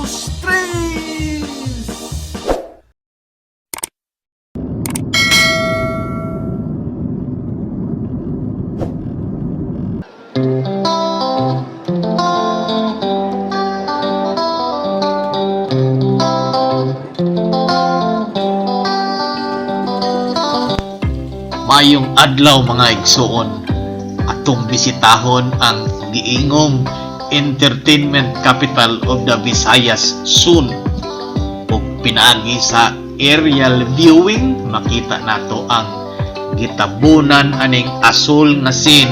Tres! Mayong adlaw, mga igsuon. Atong bisitahon ang giingong entertainment capital of the Visayas soon. Ug pinaagi sa aerial viewing, makita nato ang gitabunan aning asul nga scene,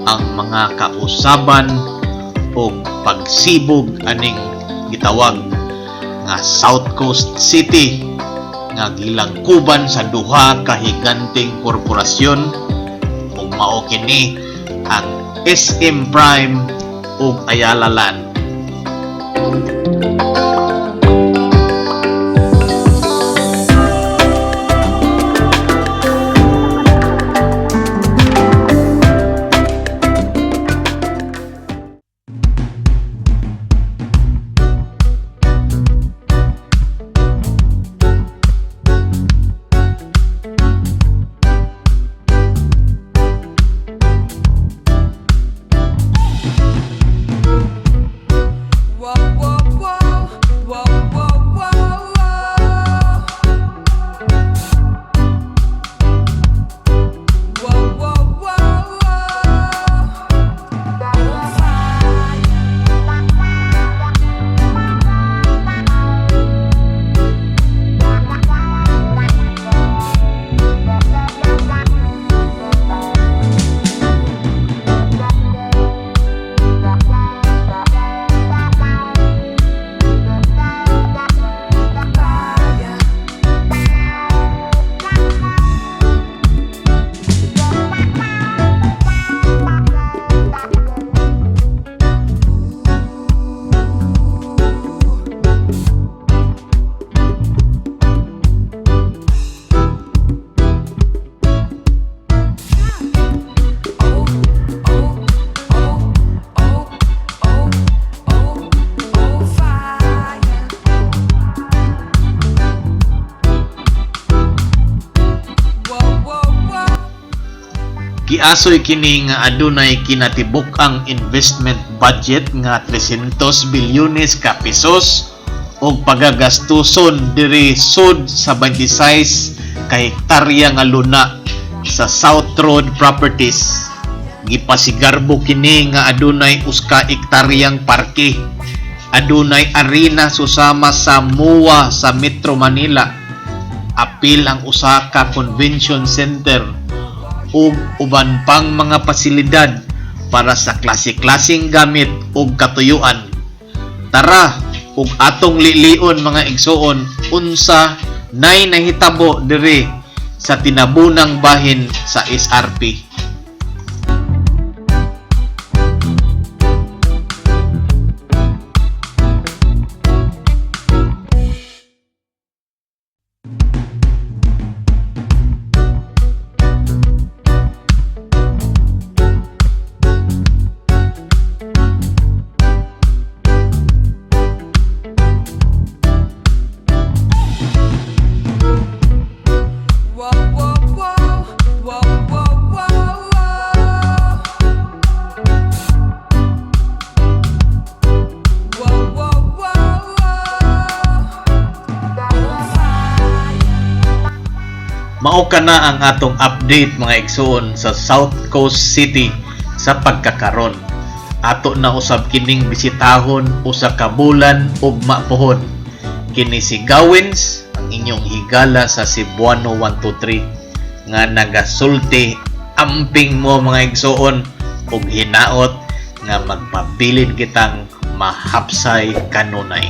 ang mga kausaban ug pagsibog aning gitawag nga South Coast City nga gilangkuban sa duha ka higanteng korporasyon, ug mao kini ang SM Prime ug Ayala Land. Whoa. Whoa. On fire. Fire. Oh, fire. Whoa. Giasoy kini nga adunay kinatibuk-ang investment budget nga 300 bilyones ka pesos og pagagastuson diri sud sa 26 ka hektarya nga luna sa South Road Properties. Gipasigarbo kini nga adunay usa ka hektaryang parke. Adunay arena susama sa MOA sa Metro Manila. Apil ang usa ka convention center ug uban pang mga pasilidad para sa klase-klaseng gamit ug katuyuan. Tara ug atong lilion, mga igsuon, unsa nay nahitabo diri sa tinabunang bahin sa SRP. Whoa. Whoa. On fire. Mao kana ang atong update, mga igsuon, sa South Coast City sa pagkakaron. Ato na usab kining bisitahon usa ka bulan ugma pohon. Kini si Gawins, ang inyong higala sa Cebuano 123 nga nagasulti amping mo, mga igsuon, ug hinaot nga magpabilin kitang mahapsay kanunay.